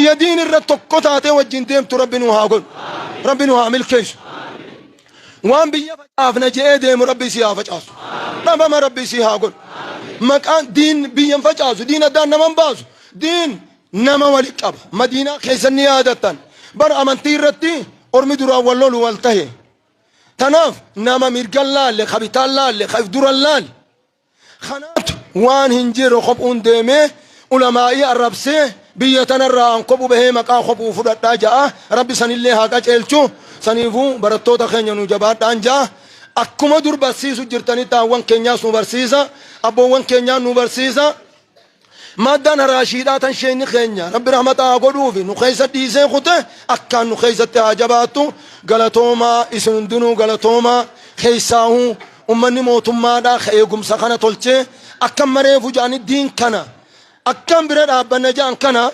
Biyya diin irra tokko taatee wajjin deemtu Rabbi nu haa godhu. Rabbi nu haa milkeessu. Waan biyya facaafna je'ee deemu Rabbi isii haa facaasu. Dhabama Rabbi isii haa godhu. Maqaan diin biyya hin facaasu, diin addaan nama hin baasu. Diin nama wali qaba. Madiinaa keessan ni yaadattan. Bar amantii irratti ormi duraan wal lolu wal tahe. Tanaaf nama mirgan laalle, ka bitaan laalle, ka if duran laalle. Kanaatu waan hin jirre kophuun deemee ulamaa'ii arrabsee biyya tanarraa an kophu bahee maqaa kophuu fudhadhaa ja'a. Rabbi sanillee haa qaceelchu. Saniifuu barattoota keenya nu jabaadhaan ja'a. Akkuma dur barsiisu jirtanitti haawwan keenyaas nu barsiisa. Abboowwan keenyaa nu barsiisa. Maaddaan haraashiidhaa tan sheeyni keenya Rabbi rahmata haa godhuufi nu keessa dhiisee kute akkaan nu keessatti haa jabaattu. Galatoomaa, isin hundinuu galatoomaa. Keessaahuu ummanni mootummaadhaa ka eegumsa kana tolchee akkan mareefu ja'ani diin kana akkan bira dhaabbanna ja'an kana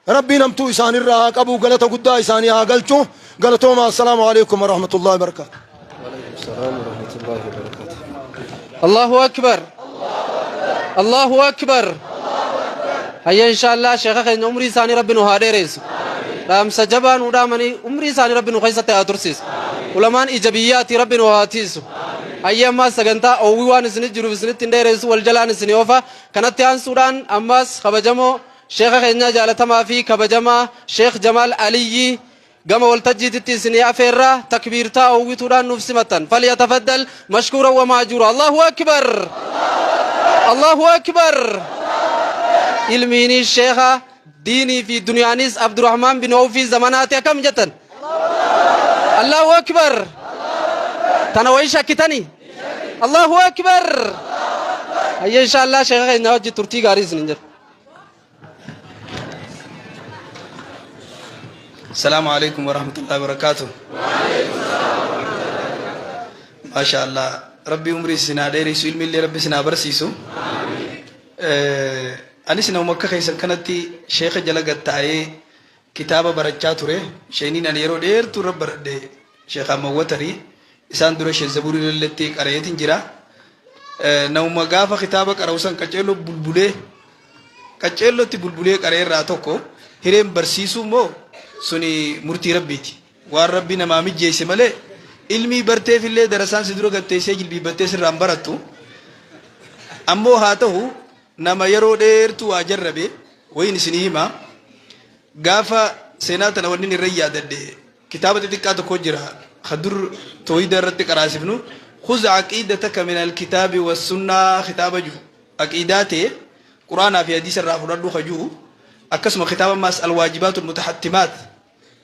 Rabbiin hamtuu isaanirraa haa qabu, galata guddaa isaanii haa galchu. Galatoomaa. Assalaamu alaikum warahmatullahi wabarakaatu. وعليكم السلام ورحمة الله وبركاته. الله أكبر، الله أكبر. هيا إن شاء الله شيخ خين عمري ثاني ربي نو هادريس dhaamsa jabaa nu dhaamanii umrii isaanii rabbi nu keessatti haa tursiisu. Ulamaan ija biyyaati rabbi nu haa tiisu. Hayya, ammaas sagantaa oowwii waan isinit jiruuf isinitti hin dheeressu, wal jalaan isinii oofa. Kanatti aansuudhaan ammaas kabajamoo sheekha keenyaa jaalatamaa fi kabajamaa Sheekh Jamaal Aliyyi gama waltajjiititti isinii afeerra. Takbiirtaa oowwituudhaan nuuf simattan. فليتفضل مشكورا ومأجورا. الله أكبر، الله أكبر. Ilmiinis sheekha diinii fi duniyaanis Abdurrahmaan bin Awfii zamanaati. Akkam jettan? الله أكبر. Tana wayi shakkitanii? الله أكبر. Hayya, inshallah sheekha keenya wajji turtii gaarii isinin jedha. السلام عليكم ورحمة الله وبركاته. ما شاء الله، ربي عمري سنا ديريسو، علمي اللي ربي سنا برسيسو. Anis nama akka keessan kanatti sheekha jala gattaa'ee kitaaba barachaa ture. Sheeniin ani yeroo dheertuu irra baradhe Sheekh Ahmad Watarii, isaan dura Sheekh Zaburii lalletti qareetiin jira. Namuma gaafa kitaaba qara'u san qaceelloo bulbulee qaceellootti bulbulee qaree irraa tokko. Hireen barsiisuu immoo suni murtii Rabbiiti. Waan Rabbi namaa mijjeesse malee ilmii barteefillee darasaan si dura gatteessee jilbiibbattee sirraan barattu. Ammoo haa ta'u, nama yeroo dheertuu waa jarrabe wayin isinii hima. Gaafa seenaa tana wanni irra yaadadhe, kitaaba xixiqqaa tokko jira ka dur tooyida irratti qaraasifnu, خذ عقيدتك من الكتاب والسنة kitaaba jiru, aqiidaa ta'e Quraanaa fi hadiisa irraa fudhadhu ka jiru. Akkasuma kitaaba maas الواجبات المتحتمات,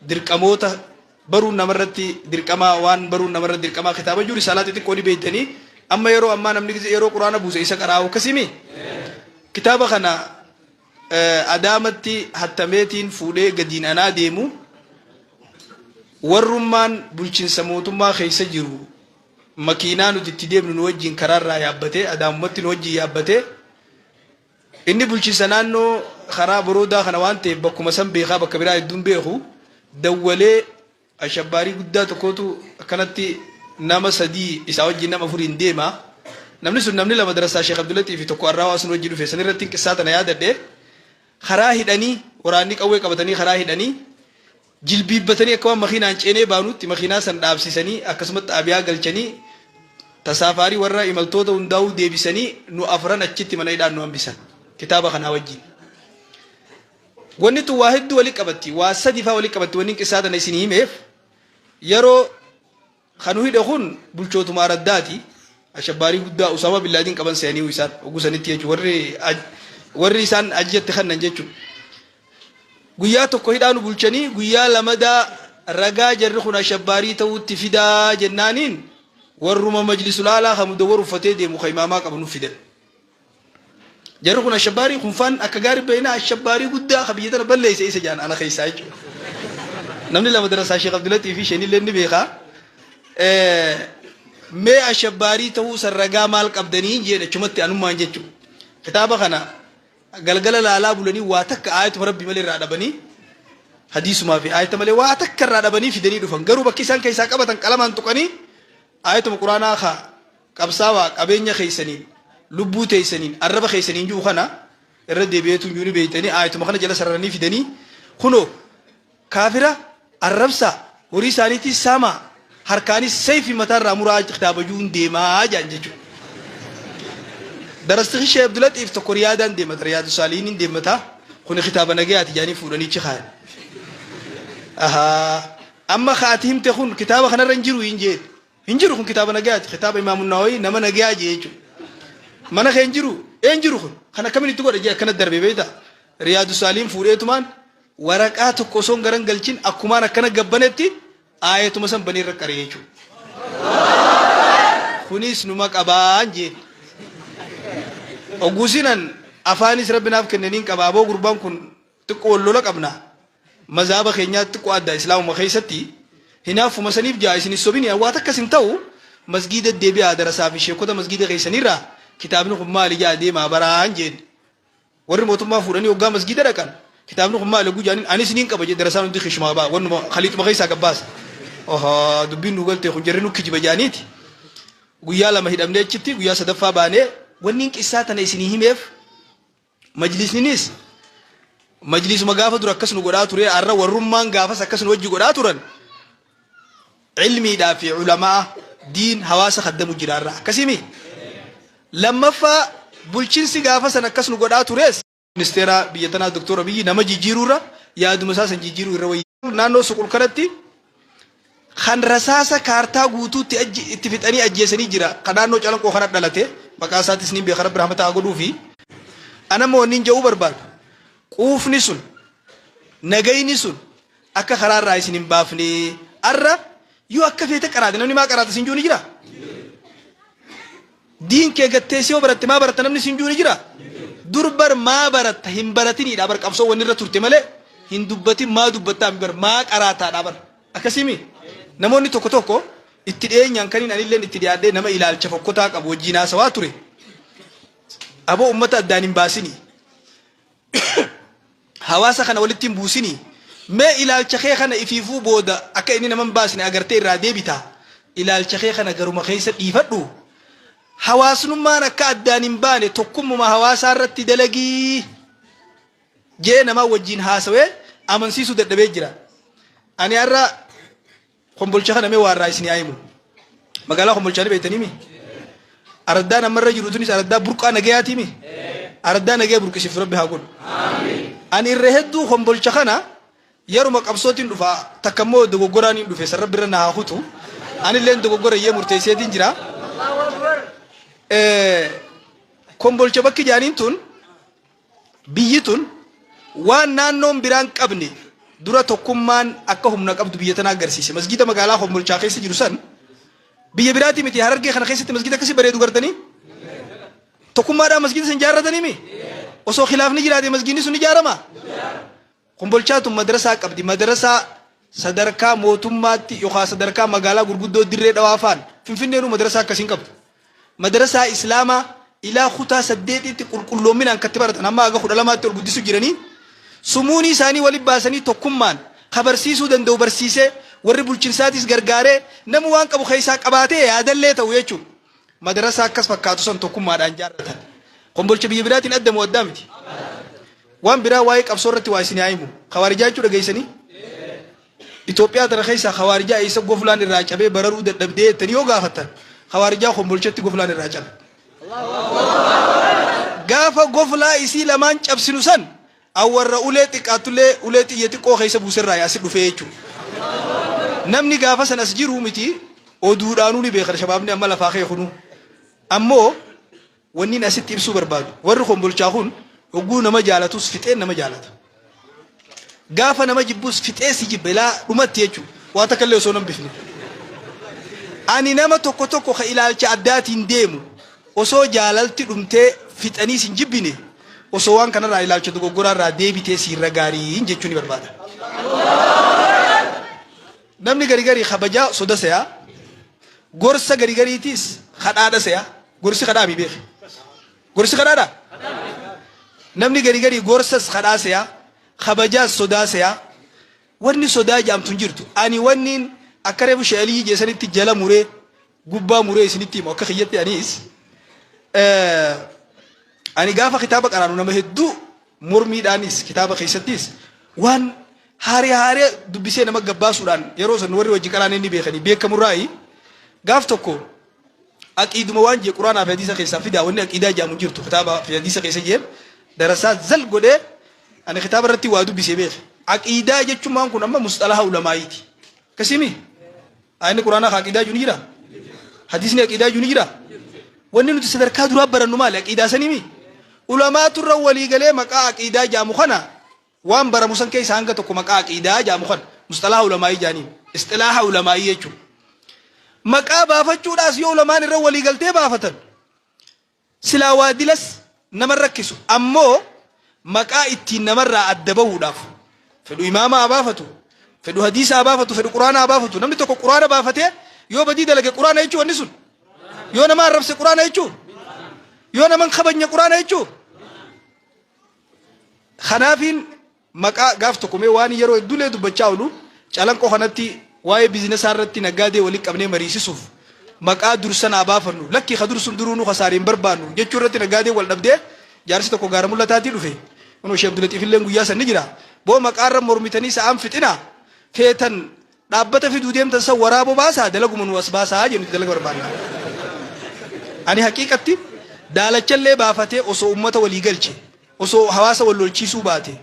dirqamoota baruun namarratti dirqamaa, waan baruun namarratti dirqamaa kitaaba jiru, risaalaa xixiqqoo ni beektanii. Amma yeroo ammaa namni yeroo Quraana buuse isa qaraa'u akkasimi. Kitaaba kana Adaamatti hattameetiin fuudhee gadiin anaa deemu, warrummaan bulchiinsa mootummaa keessa jiru makiinaa nuti itti deemnu nu wajjin karaarraa yaabbatee, Adaamumatti nu wajjin yaabbatee, inni bulchiinsa naannoo karaa Boroodaa kana waan ta'eef bakkuma san beekaa, bakka biraa hedduun beeku, dawwalee ashabbaarii guddaa tokkotu akkanatti nama sadii isaa wajjin nama afuriin deema. Namni sun namni lama darasaa Sheekh Abdullatii fi tokko arraa waan sun wajjin dhufe san irratti qissaa tana yaadadhe. Karaa hidhanii, waraanni qawwee qabatanii karaa hidhanii jilbiibbatanii, akka waan makiinaan ceenee baanutti makiinaa san dhaabsisanii, akkasumatti xaabiyaa galchanii, tasaafarii warra imaltoota hundaa'uu deebisanii, nu afran achitti mana hidhaan nu hambisan kitaaba kanaa wajjin. Wanni tun waa hedduu wali qabatti, waa sadi faa wali qabatti. Wanni qissaa tana isin himeef, yeroo kanu hidhe kun bulchootuma araddaati. Ashabbaarii guddaa Usaama bin Laadin qaban se'anii isaan oguu sanitti jechuudha, warri isaan ajjatti kannan jechuudha. Guyyaa tokko hidhaa nu bulchanii, guyyaa lamadaa ragaa jarri kun ashabbaarii ta'uutti fidaa jennaaniin, warruma majlisul aalaa kan mudawwar uffatee deemu kan imaamaa qabu nu fidan. Jarri kun ashabbaarii kun faan akka gaarii beeknaa, ashabbaarii guddaa kan biyya tana balleesse isa jaan ana keessaa jechuudha. Namni lama darasaa Sheekh Abdulatii fi Sheenillee ni beekaa. Mee ashabbaarii ta'uu san ragaa maal qabdanii jeen achumatti anummaan jechuudha. Kitaaba kana galgala laalaa bulanii waa takka aayatuma Rabbii malee irraa dhabanii, hadiisumaa fi aayata malee waa takka irraa dhabanii fidanii dhufan. Garuu bakki isaan keessaa qabatan qalamaan tuqanii aayatuma Quraanaa kaa qabsaawaa qabeenya keessaniin, lubbuu teessaniin, arraba keessaniin jiru kana irra deebi'eetu jiru ni beeytanii, aayatuma kana jala sararanii fidanii. Kunoo kaafira arrabsaa, horii isaaniitis saamaa, harkaanis sayfii mataarraa muraa kitaaba juun deemaa jedhan jechuudha. Darasti Sheekh Abdulatiif tokko Riyaadaan deemata, Riyaadu Saalihiiniin deemata. Kuni kitaaba nagayaati jedhanii fuudhanii achi kaayan. Ahaa. Amma ka ati himte kun kitaaba kanarra hin jiru hin jeen. Hin jiru kun kitaaba nagayaati. Kitaaba Imaamu Nawawi nama nagayaa jee jechuudha. Mana kee hin jiru? Ee hin jiru kun. Kan akkamiin itti godha jee akkana darbe beektaa? Riyaadu Saalihiin fuudheetumaan waraqaa tokko osoo hin garan galchin akkumaan akkana gabbanetti aayatuma san banee irra qaree jechuudha. Kunis numa qabaan jeen. Ogguusinan afaanis rabbi naaf kenne niin qaba aboo gurbaan kun xiqqoo wal lola qabna. Mazaaba keenyaa xiqqoo adda islaamuma keessatti hinaaffuma saniif jaa isin hin sobini waa takkas hin ta'u masgiida deebi'aa darasaa fi sheekota masgiida keessanirraa kitaabni kun maali jaa deemaa baraan jeen. Warri mootummaa fuudhanii hoggaa masgiida dhaqan kitaabni kun maali hogguu jedhaniin anis niin qaba jedhe darasaan hundi kishumaa ba'a wannuma khaliixuma keessaa gad baasa. Ohaa dubbiin nu galte kun jarri nu kijiba jedhaniiti. Guyyaa lama hidhamnee achitti guyyaa sadaffaa baanee wanni qissaa tana isinii himeef majlisninis majlisuma gaafa dura akkas nu godhaa ture har'a warrummaan gaafas akkas nu wajji godhaa turan Cilmiidhaa fi culama'a, diin, hawaasa khaddamu jira har'a. Akkasiimi? Lammaffaa bulchinsi gaafa san akkas nu godhaa tures. Ministeera biyya tanaa Doktor Abiyyi nama jijjiiruurra yaaduma isaa san jijjiiruu irra wayya. Naannoo Suqul kanatti kan rasaasa kaartaa guutuutti itti fixanii ajjeesanii jira. Kan naannoo Calanqoo kana dhalate maqaa isaatis niin beeka Rabbi rahmata haa godhuufi. Anamma wanni ja'uu barbaadu quufni sun nagayni sun Akka karaa irraa isin hin baafne. Arra yoo akka feete qaraate namni maa qaraata sin juu ni jira? Diin kee gatteessee yoo baratte maa baratta namni sin juu ni jira? Dur bar maa baratta hin baratiniidha bar qabsoo wanni irra turte malee hin dubbatin maa dubbattaa bar maa qaraataadha bar akkasiimi namoonni tokko tokko itti dhiyeenyaan kaniin anilleen itti dhiyaadhee nama ilaalcha fokkotaa qabu wajjiin haasawaa ture aboo ummata addaan hin baasinii Hawaasa kana walitti hin buusinii. Mee ilaalcha kee kana ifiifuu booda akka inni nama hin baasne agartee irraa deebita. Ilaalcha kee kana garuma keessa dhiifadhu. Hawaasnummaan akka addaan hin baane tokkummuma hawaasaa irratti dalagii jee namaa wajjiin haasawee amansiisuu dadhabee jira. Ani har'a Kombolcha kana mee waa irraa isinii haa himu. Magaalaa Kombolchaa ni beektanii mi? Araddaan amma irra jiru tunis araddaa burqaa nagayaati mi? Araddaa nagaya burqisiiftu Rabbi haa godhu. Ani irra hedduu Kombolcha kana yeruma qabsootiin dhufa takka immoo dogoggoraan hin dhufe san Rabbi irra na haa kutu. Anilleen dogoggora iyyee murteesseetiin jira. Kombolcha bakki jaaniin tun Biyyi tun waan naannoon biraa hin qabne dura tokkummaan akka humna qabdu biyya tanaa agarsiise. Masgiida magaalaa Kombolchaa keessa jiru san biyya biraatii miti Harargee kana keessatti masgiida akkasii bareedu gartanii? Tokkummaadhaan masgiida san ijaarratanii mi? Osoo khilaafni jiraate masgiidni sun ijaarama? Kombolchaa tun madrasaa qabdi. Madrasaa sadarkaa mootummaatti yookaan sadarkaa magaalaa gurguddoo Dirree Dhawaa faan Finfinneenuu madrasaa akkasii hin qabdu. Madrasaa Islaamaa ilaa kutaa saddeetiitti qulqulloominaan katti baratan hamma haga 12tti ol guddisu jiranii sumuunii isaanii wali baasanii tokkummaan ka barsiisuu danda'u barsiisee warri bulchinsaatis gargaaree namu waan qabu keessaa qabaatee yaadallee ta'u jechuudha. Madrasaa akkas fakkaatu san tokkummaadhaan jaarratan. Kombolcha biyya biraatiin adda moo addaa miti? Waan biraa waa'ee qabsoo irratti waa isin haa himu. Khawaarijaa jechuu dhageessanii? Itoophiyaa tana keessaa khawaarijaa eessa goflaan irraa cabee bararuu dadhabdee jettanii yoo gaafattan khawaarijaa Kombolchatti goflaan irraa cabe. Gaafa goflaa isii lamaan cabsinu san an warra ulee xiqqaattullee ulee xiyya xiqqoo keessa buuserraa asi dhufee jechuudha. Namni gaafa san as jiru miti oduudhaanuu ni beekan shabaabni amma lafaa kee kunuu. Ammoo Wannin asitti ibsuu barbaadu, warri Kombolchaa kun hogguu nama jaalatus fixeen nama jaalata. Gaafa nama jibbus fixee si jibba ilaa dhumatti jechuudha. Waa takka illee osoo hin hambifne. Ani nama tokko tokko ka ilaalcha addaatiin deemu osoo jaalalti dhumtee fixanii sin jibbine osoo waan kanarraa ilaalcha dogoggoraa irraa deebitee siirra gaariin jechuu ni barbaada. Namni gari garii kabajaa soda se'a. Gorsa gari gariitiis kadhaadha se'a. Gorsi kadhaa mi beeki. Gorsi kadhaadha? Namni gari garii gorsas kadhaa se'a. Kabajaas sodaa se'a. Wanni sodaa jaamtu hin jirtu. Ani wanniin akka reefu Sheekh Aliyyii jeesanitti jala muree gubbaa muree isinitti himu akka kiyyatti aniis ani gaafa kitaaba qaraanu nama hedduu mormiidhaanis kitaaba keessattis waan Haaree haaree dubbisee nama gabbaasuudhaan yeroo san warri wajji qaraan inni beekanii beekamurraayi gaaf tokko aqiiduma waan jee quraanaa fi hadiisa keessaa fidaa wanni aqiidaa jaamu hin jirtu kitaaba fi hadiisa keessa jee darasaa zal godhee ani kitaaba irratti waa dubbisee beeke. Aqiidaa jechuun kun amma musxalaha ulamaayiiti. Akkasimi ayinni quraanaa ka aqiidaa jiru ni jira. Hadiisni aqiidaa jiru ni jira. Wanni nuti sadarkaa duraa barannu maali? Aqiidaa saniimi. Ulamaatu irra walii galee maqaa aqiidaa jaamu kana waan baramu san keessa hanga tokko maqaa aqiidaa jaamu kana musxalaha ulamaayii jaaniin isxilaaha ulamaayii jechuudha. Maqaa baafachuudhaas yoo ulamaan irra walii galtee baafatan silaa waa dilas nama rakkisu ammoo maqaa ittiin namarraa adda bahuudhaaf fedhu imaama haa baafatu fedhu hadiisa haa baafatu fedhu quraana haa baafatu namni tokko quraana baafatee yoo badii dalage quraana jechuu wanni sun yoo nama arrabse quraana jechuu yoo nama hin kabajne quraana jechuu Kanaafiin maqaa gaaf tokko mee waan yeroo hedduulee dubbachaa oolu Calanqoo kanatti waa'ee biizinasaa irratti naggaadee walitti qabnee mariisisuuf maqaa dursan haa baafannu lakkii ka dursun duruu nu kasaare hin barbaannu jechuu irratti naggaadee wal dhabdee jaarsi tokko gaara mul'ataatii dhufe kunoo Sheekh Abdulaxiif illeen guyyaa san ni jira boo maqaa irra mormitanii sa'aan fixinaa feetan Dhaabbata fiduu deemtan san waraaboo baasaa dalaguma nu as baasaa jennu dalaga barbaanna. Ani haqiiqatti daalachallee baafatee osoo ummata walii galche, osoo hawaasa wal lolchiisuu baate,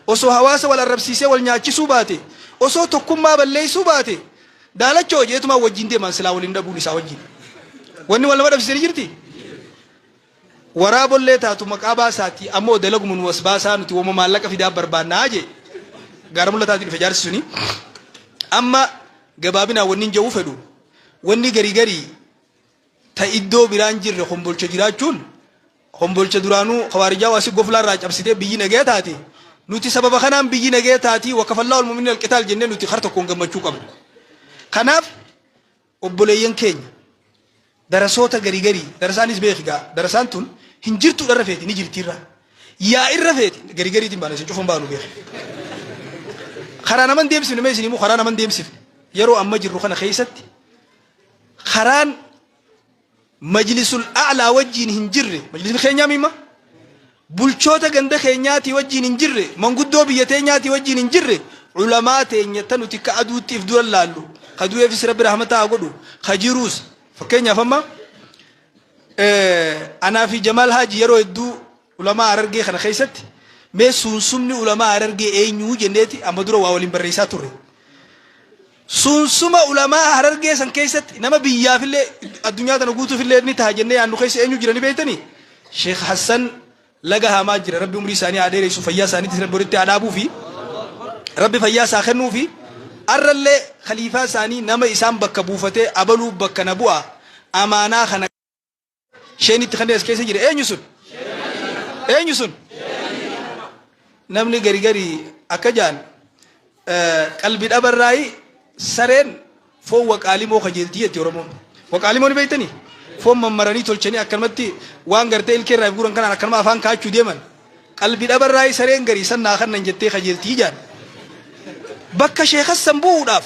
osoo hawaasa wal arrabsiisee wal nyaachisuu baate, osoo tokkummaa balleessuu baate daalachoo jeetumaa wajjin deeman silaa waliin dhabuun isaa wajjin. Wanni wal nama dhabsiise ni jirti? Waraabollee taatu maqaa baasaatii ammoo dalaguma nu as baasaa nuti woma maallaqa fidaa barbaannaa jee gaara mul'ataatii dhufe jaarsi suni. Amma gabaabinaan wanni hin ja'uu fedhu wanni garii garii ta iddoo biraan jirre kombolcha jiraachuun kombolcha duraanuu kawaarijaa waasi goflaa irraa cabsitee biyyi nagaya taate nuti sababa kanaan biyyi nagaya taatii wakafallaa ol mu'minin alqitaal jennee nuti har tokkoon gammachuu qabna. Kanaaf Obboleeyyan keenya darasoota garii garii darasaanis beeki gaa darasaan tun hin jirtuu dharra feeti ni jirtiirra yaa irra feeti garii gariitiin baana isin cufan baanu beeki. Karaa naman deemsifne mee isin immoo karaa naman deemsifne yeroo amma jirru kana keessatti karaan Majlisul A'laa wajjiin hin jirre, majlisni keenyaa miima? Bulchoota ganda keenyaatii wajjiin hin jirre, manguddoo biyya teenyaatii wajjiin hin jirre, ulamaa teenya ta nuti ka aduutti if dura laallu, ka du'eefis Rabbi rahmata haa godhu, ka jiruus. Fakkeenyaaf amma anaa fi Jamaal Haaji yeroo hedduu ulamaa Harargee kana keessatti mee suunsumni ulamaa Harargee eenyuu jenneeti amma dura waa waliin barreessaa turre. Suunsuma ulamaa Harargee san keessatti nama biyyaafillee addunyaa tana guutuufillee ni taha jennee yaannu keessa eenyu jira ni beektanii? Sheekh Hassan laga haamaa jira. Rabbi umrii isaanii haa dheeressu fayyaa isaaniitis Rabbi walitti haa dhaabuufi Rabbi fayyaa isaa kennuufi arrallee khaliifaa isaanii nama isaan bakka buufatee abaluu bakka na bu'a amaanaa kana Isheen itti kanneen as keessa jira eenyu sun? Eenyu sun? Namni gari gari akka jaan qalbi dhabarraayi sareen foon waqaalimoo kajeeltii jetti Oromoon. Waqaalimoo ni beektanii? Foon mammaranii tolchanii akkanumatti waan gartee ilkee irraa guuran kanaan akkanuma afaan kaachuu deeman. Qalbi dhabarraayi sareen garii san naa kannan jettee kajeeltii jaan. Bakka sheekassan bu'uudhaaf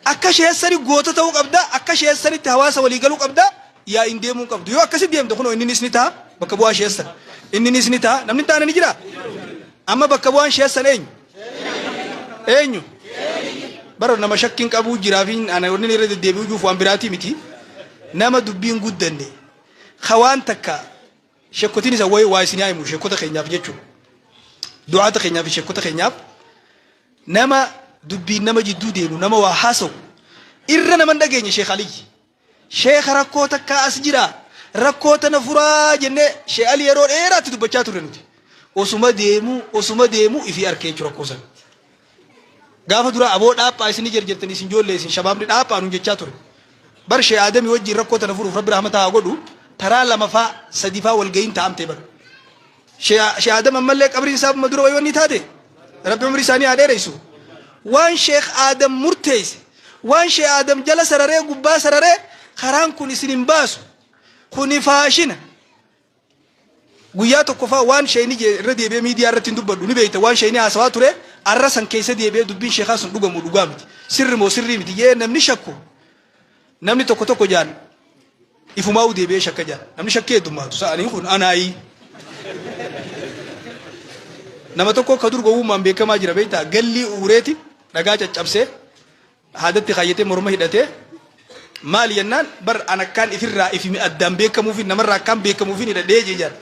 Akka sheessani goota ta'uu qabda, akka sheessanitti hawaasa walii galuu qabda, yaa'iin deemuu hin qabdu. Yoo akkasi deemte kunoo inninis ni ta'a, bakka bu'aa sheessan. Inninis ni ta'a, namni hin taane ni jiraa? Amma bakka bu'aan sheessan eenyu? Eenyu? Bara nama shakkiin qabuu jiraa fi ana wanni irra deddeebi'uu juuf waan biraatii miti. Nama dubbiin guddanne ka waan takka Sheekkotiin isa wayi waa isin haa himu sheekkota keenyaaf jechuudha. Du'aata keenyaaf fi sheekkota keenyaaf nama dubbiin nama jidduu deemu nama waa haasawu irra nama hin dhageenye Sheekh Aliyyi. Sheekha rakkoo takkaa as jira rakkoo tana furaa jennee Sheekh Ali yeroo dheeraatti dubbachaa turre nuti. Osuma deemu osuma deemu ifii arkee jechuudha rakkoo sana. Gaafa duraa aboo dhaaphaa isin jerjertanii isin ijoollee isin shabaabni dhaaphaa nuun jechaa ture. Bar Sheekh Aadamii wajjin rakkoo tana furuuf Rabbi rahmata haa godhu taraa lamafaa sadifaa walga'iin taa'amtee bar. Sheekh Aadam ammallee qabriin isaa amma dura wayii wanni taate Rabbi umrii isaanii haa dheereysu. Waan Sheekh Aadam murteesse waan Sheekh Aadam jala sararee gubbaa sararee karaan kun isin hin baasu. Kuni faashina. Guyyaa tokko faa waan sheeyni jee irra deebi'ee miidiyaa irratti hin dubbadhu ni beeyta waan sheeyni haasawaa ture arra san keessa deebi'ee dubbiin sheekaa sun dhuga moo dhugaa miti sirri moo sirrii miti jee namni shakku namni tokko tokko jaan ifumaa'uu deebi'ee shakka jaan namni shakkii heddummaatu sa'anii kun anaayii. Nama tokko ka dur gowwummaan beekamaa jira beektaa gallii uureeti dhagaa caccabsee haadatti kaayyatee morma hidhatee maali jennaan bar an akkaan ifirraa ifi addaan beekamuufi namarraa akkaan beekamuufi hidhadhee jee jaan.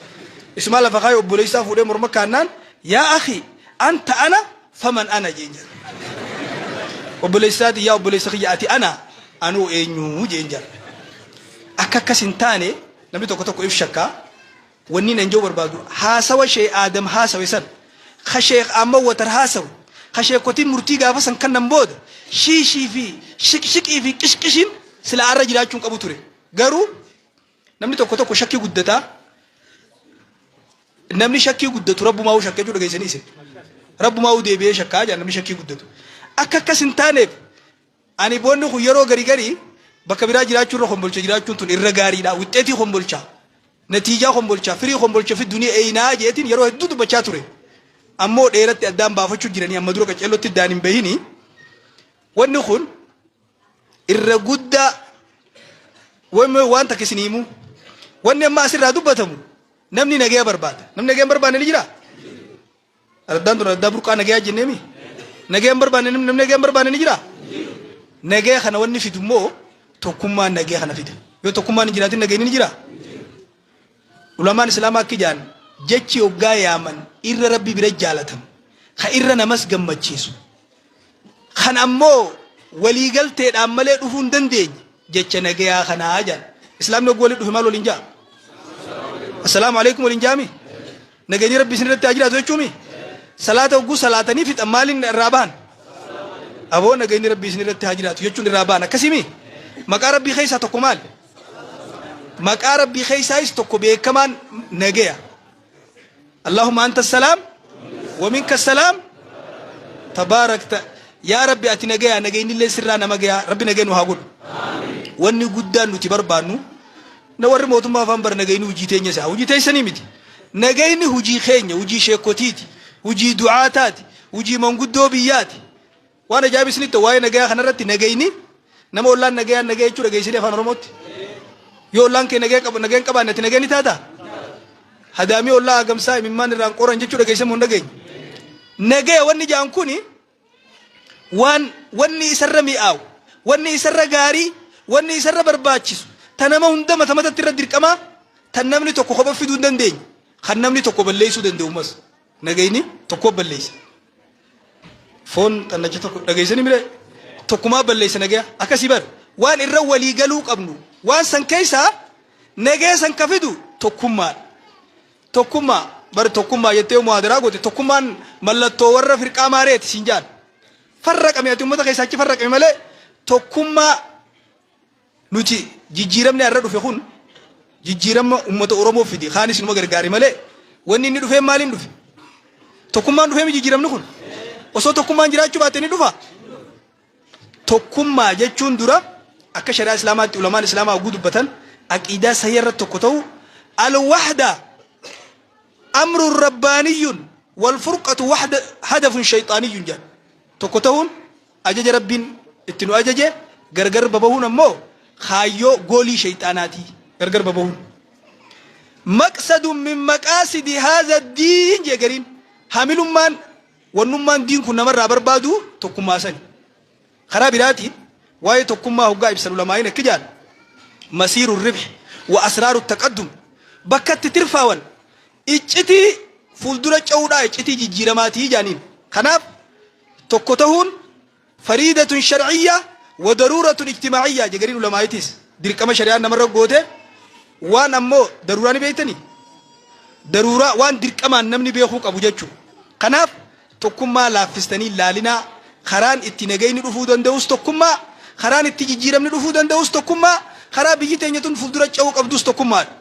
Isumaa lafa kaayee obboleessaa fuudhee morma kaannaan yaa akhi anta ana faman ana jeen jaan. Obboleessaati yaa obboleessa kiyya ati ana anoo eenyu jeen jaan. Akka akkas hin taane namni tokko tokko if shakkaa Wanniin an ja'uu barbaadu haasawa Sheikh Aadam haasawe san, ka Sheikh Ahmad Watar haasawe, ka sheekkotiin murtii gaafa san kannan booda shiishii fi shiqshiqii fi qishqishiin silaa arra jiraachuu hin qabu ture. Garuu namni tokko tokko shakkii guddataa namni shakkii guddatu rabbumaa'uu shakka jechuu dhageessanii isin. Rabbumaa'uu deebi'ee shakkaa jedha namni shakkii guddatu. Akka akkas hin taaneef Ani boonni kun yeroo gari gari bakka biraa jiraachuu irra kombolcha jiraachuun tun irra gaariidha. Wixxeetii kombolcha, natiijaa kombolcha, firii kombolcha fiddu ni eeynaa jeetiin yeroo hedduu dubbachaa ture. Ammoo dheeratti addaan baafachuu jiranii amma dura qaceellotti addaan hin bahini. Wanni kun irra guddaa waan takka isin himu. Wanni amma asirraa dubbatamu namni nagaya barbaada. Namni nagaya hin barbaanne ni jiraa? Araddaan tun araddaa burqaa nagayaa jenneemi. Nagaya hin barbaanne namni nagaya hin barbaanne ni jiraa? Nagaya kana wanni fidu immoo tokkummaan nagaya kana fida. Yoo tokkummaan hin jiraatin nagayni ni jiraa? Ulamaan Islaamaa akka jaan jechi hoggaa yaaman irra rabbi bira jaalatamu ka irra namas gammachiisu kan ammoo waliigalteedhaan malee dhufuu hin dandeenye jecha nagayaa kanaa jaan. Islaamni hogguu walitti dhufe maal waliin jaa? Assalaamu alaikum waliin jaami? Nageenyi Rabbi isin irratti haa jiraatu jechuumi? Salaata hogguu salaatanii fixan maaliin irraa bahan? Aboo nageenyi Rabbi isin irratti haa jiraatu jechuun irraa bahan akkasimi? Maqaa Rabbii keessaa tokko maali? Maqaa Rabbii keessaayis tokko beekamaan nagaya. Allahumma anta salaam wa minka salaam tabaarakta yaa Rabbi ati nagaya nageenyi illee sirraa nama gaya Rabbi nagaya nu haa godhu. Wanni guddaan nuti barbaannu Na warri mootummaa afaan bar nagayni hujii teenya isaa hujii teessanii miti. Nagayni hujii keenya, hujii sheekotiiti, hujii du'aataati, hujii manguddoo biyyaati. Waan ajaa'iba isinitti ta'u waa'ee nagayaa kanarratti nagayni nama ollaan nagayaan nagaya jechuu dhageessanii afaan Oromootti. Yoo ollaan kee nagaya qabu nagaya hin qabaanne ati nagaya ni taataa? Hadaamii ollaa hagamsaa imimmaan irraan qoran jechuu dhageessan moo hin dhageenye? Nagaya wanni ja'an kuni waan wanni isarra mi'aawu, wanni isarra gaarii, wanni isarra barbaachisu, ta nama hunda mata matatti irra dirqamaa, tan namni tokko kopha fiduu hin dandeenye, kan namni tokko balleessuu danda'u mas nagayni tokko balleessa. Foon xannacha tokko dhageessanii mire tokkumaa balleessa nagaya akkasii bar waan irra walii galuu qabnu waan san keessaa nagaya san ka fidu tokkummaadha. Tokkummaa, bar tokkummaa jettee yoo muhaadaraa goote tokkummaan mallattoo warra firqaa maareeti siin jaan. Farraqame ati ummata keessaa achi farraqame malee tokkummaa nuti jijjiiramni har'a dhufe kun jijjiirama ummata Oromoo fide kaanis numa gargaare malee wanni inni dhufee maaliin dhufe? Tokkummaan dhufee mi jijjiiramni kun? Osoo tokkummaan jiraachuu baate ni dhufa? Tokkummaa jechuun dura akka shari'aa Islaamaatti ulamaan Islaamaa hogguu dubbatan aqiidaa sahih irratti tokko ta'uu al-wahda amrun rabbaaniyyun wal furqatu wahda hadafun shayxaaniyyun jedhan. Tokko ta'uun ajaja Rabbiin itti nu ajaje gargar babahuun ammoo kaayyoo goolii shayxaanaati gargar babahuun. Maqsadun min maqaasidi haadha diin jee gariin hamilummaan Wannummaan diin kun namarraa barbaadu tokkummaa sani. Karaa biraatiin waa'ee tokkummaa hoggaa ibsan ulamaa'iin akki ja'an, Masiiru ribhi wa asraaru taqaddum, bakka itti tirfaawan iccitii fuuldura ce'uudhaa iccitii jijjiiramaatii ja'aniin. Kanaaf tokko tahuun Fariidatun shar'iyya wa daruuratun ijtimaa'iyya je gariin ulamaa'itis dirqama shari'aan namarra goote waan ammoo daruuraa ni beektanii daruuraa waan dirqamaan namni beekuu qabu jechuu kanaaf tokkummaa laaffistanii laalinaa karaan itti nagayni dhufuu danda'us tokkummaa karaan itti jijjiiramni dhufuu danda'us tokkummaa karaa biyyi teenya tun fuuldura ce'uu qabdus tokkummaadha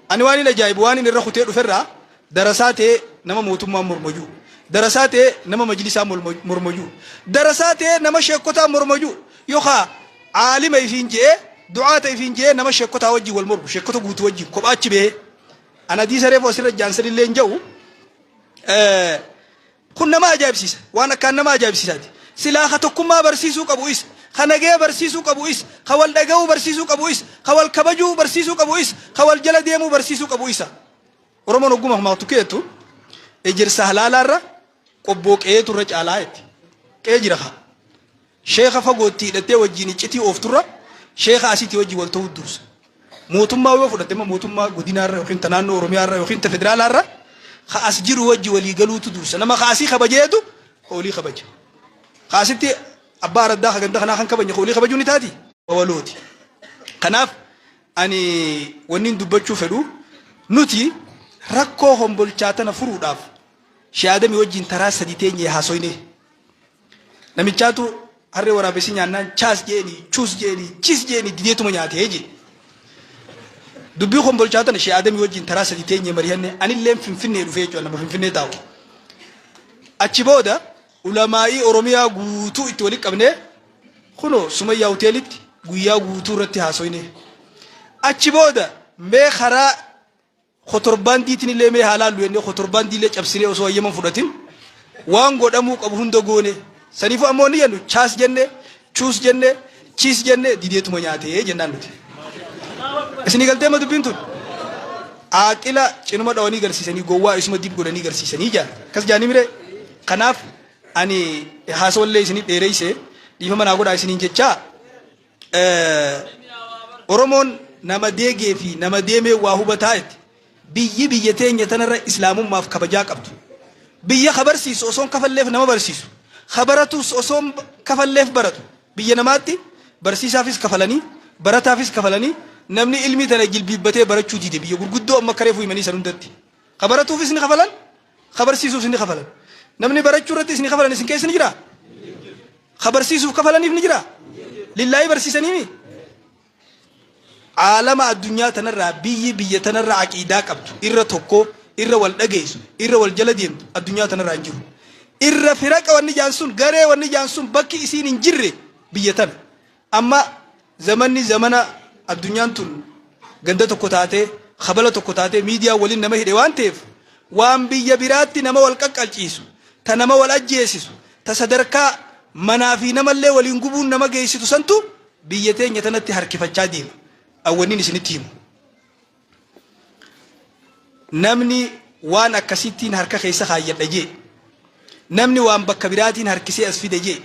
Ani waanin ajaa'ibu waanin irra kutee dhuferraa darasaa ta'ee nama mootummaa mormojuu, darasaa ta'ee nama majlisaa mormojuu, darasaa ta'ee nama sheekkotaa mormojuu yookaa aalima ifiin je'ee du'aata ifiin je'ee nama sheekkotaa wajjin wal mormu sheekkota guutuu wajjin kophaa achi bahee an hadiisa reefu asirra jaan sanillee hin ja'u Kun nama ajaa'ibsiisa. Waan akkaan nama ajaa'ibsiisaati. Silaa ka tokkummaa barsiisuu qabu isa, ka nagaya barsiisuu qabu isa, ka wal dhaga'uu barsiisuu qabu isa, ka wal kabajuu barsiisuu qabu isa, ka wal jala deemuu barsiisuu qabu isa. Oromoon hogguma homaatu keetu ejersa halaalaarra Qobboo qe'eetu irra caalaa jetti. Qe'ee jira kaa. Sheekha fagootti hidhattee wajjiin iccitii oofturra sheekha asitti wajjin wal ta'uu dursa. Mootummaa yoo fudhatte immoo mootummaa godinaarra yookiin ta naannoo Oromiyaarra yookiin ta federaalaarra ka as jiru wajji walii galuutu dursa. Nama ka asii kabajeetu ka olii kabaja. Ka asitti abbaa araddaa ka ganda kanaa kan kabajne ka olii kabajuu ni taati? Walooti. Kanaaf ani wanni dubbachuu fedhu nuti rakkoo hombolchaa tana furuudhaaf Shee Adamii wajjin taraa sadi teenyee haasoyne. Namichaatu harree waraabessi nyaannaan chaas jeeni, chuus jeeni, chis jeeni dideetuma nyaatee jee. Dubbii kombolchaa tana Shee Adamii wajjin taraa sadi teenyee mari'anne anilleen Finfinnee dhufee jechuudha nama Finfinnee taa'u. Achi booda ulamaa'ii Oromiyaa guutuu itti walitti qabnee kunoo Sumayyaa Hoteelitti guyyaa guutuu irratti haasoyne. Achi booda mee karaa Kotorbaandiitiin illee mee haa laallu jennee kotorbaandii illee cabsinee osoo hayyama hin fudhatin waan godhamuu qabu hunda goone. Saniifuu ammoo ni jennu chaas jenne, chuus jenne, chiis jenne dideetuma nyaatee jennaan nuti. Isinii galtee amma dubbiin tun? Aaqila cinuma dhawanii garsiisanii gowwaa isuma dib godhanii garsiisanii jaan. Akkas jaanii miree? Kanaaf ani haasawallee isinii dheereyse dhiifama naa godhaa isiniin jechaa Oromoon nama deegee fi nama deemee waa hubataa jetti. Biyyi biyya teenya tanarra islaamummaaf kabajaa qabdu. Biyya ka barsiisu osoon kafalleef nama barsiisu. Ka baratus osoon kafalleef baratu. Biyya namaatti barsiisaafis kafalanii, barataafis kafalanii namni ilmii tana jilbiibbatee barachuu dide biyya gurguddoo amma akka reefuu himanii san hundatti. Ka baratuufis ni kafalan, ka barsiisuufis ni kafalan. Namni barachuu irratti isin kafalan isin keessa ni jiraa? Ka barsiisuuf kafalaniif ni jiraa? Lillaahii barsiisaniimi? Aalama addunyaa tanarraa biyyi biyya tanarra aqiidaa qabdu irra tokko irra wal dhageessu irra wal jala deemtu addunyaa tanarraa hin jiru. Irra firaqa wanni jaan sun garee wanni jaan sun bakki isiin hin jirre biyya tana. Amma zamanni zamana addunyaan tun ganda tokko taatee kabala tokko taatee miidiyaa waliin nama hidhe waan ta'eef waan biyya biraatti nama wal qaqqalciisu ta nama wal ajjeesisu ta sadarkaa manaa fi namallee waliin gubuun nama geessitu santu biyya teenya tanatti harkifachaa deema. Awwannin isinitti himu. Namni waan akkasittiin harka keessa kaayyadha jee. Namni waan bakka biraatiin harkisee as fide jee.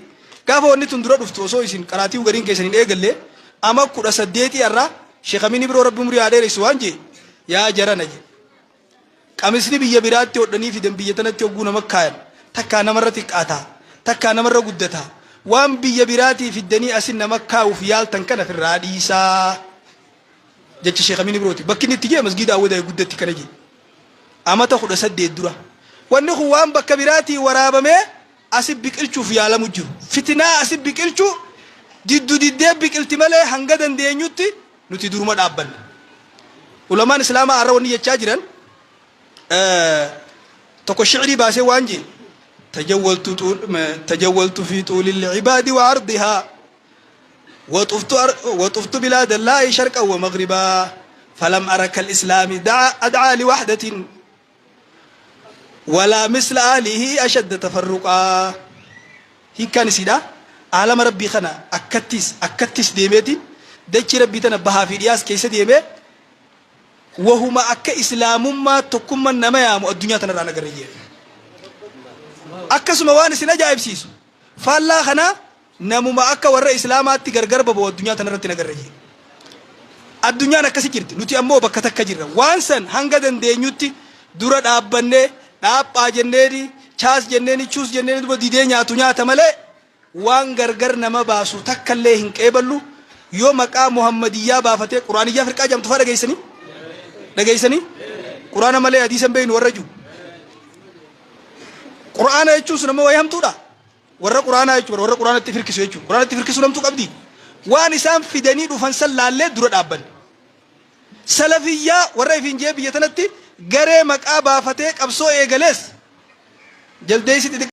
Gaafa wanni tun dura dhuftu osoo isin qaraatii gariin keessan hin eegalle ama 18 irraa Sheekh Amiin Ibroo Rabbi umurii haa dheeressu waan jee yaa jarana jee. Qamisni biyya biraatti hodhanii fidan biyya tanatti hogguu nama kaayan takkaa namarra xiqqaataa takkaa namarra guddataa waan biyya biraatii fiddanii asin nama kaa'uuf yaaltan kana firraa dhiisaa jecha Sheekh Amiin Ibrooti. Bakki inni itti jee masgiida Awwadaay guddatti kana jee. Amata 18 dura. Wanni kun waan bakka biraatii waraabamee asi biqilchuuf yaalamu jiru. Fitinaa asi biqilchuu diddu diddee biqilti malee hanga dandeenyutti nuti duruma dhaabbanna. Ulamaan Islaamaa har'a wanni jechaa jiran tokko shi'rii baasee waan jee tajawwaltu fi tuulil ibaadi wa ardihaa وطفت بلاد الله شرقا ومغربا فلم أرى كالإسلام دعا أدعى لوحدة Walaa misla ahlihi ashadda tafarruqaa. Hiikkaan isiidha aalama Rabbii kana akkattis akkattis deemeetiin dachii Rabbii tana bahaa fi dhiyaas keessa deemee wahuma akka islaamummaa tokkumman nama yaamu addunyaa tanarraa hin agarre jedhe. Akkasuma waan isin ajaa'ibsiisu faallaa kanaa Namuma akka warra Islaamaatti gargar baba'u addunyaa tanarratti hin agarre jee. Addunyaan akkasi jirti. Nuti ammoo bakka takka jirra. Waan san hanga dandeenyutti dura dhaabbannee dhaaphaa jenneeni, chaas jenneeni, chuus jenneeni duba didee nyaatu nyaata malee waan gargar nama baasu takkallee hin qeeballu. Yoo maqaa Muhammadiyyaa baafatee Quraaniyyaa firqaa jedhamtu faa dhageessanii? Dhageessanii? Quraana malee hadiisa hin beeknu warra jiru. Quraana jechuun sun ammoo wayii hamtuudha. Warra Qur'aanaa jechuun warra Qur'aanatti if hirkisu jechuudha. Qur'aanatti if hirkisuu namtu qabdi. Waan isaan fidanii dhufan san laallee dura dhaabbanne. Salafiyyaa warra ifiin jee biyya tanatti garee maqaa baafatee qabsoo eegalees jaldeessi xixiqqaa.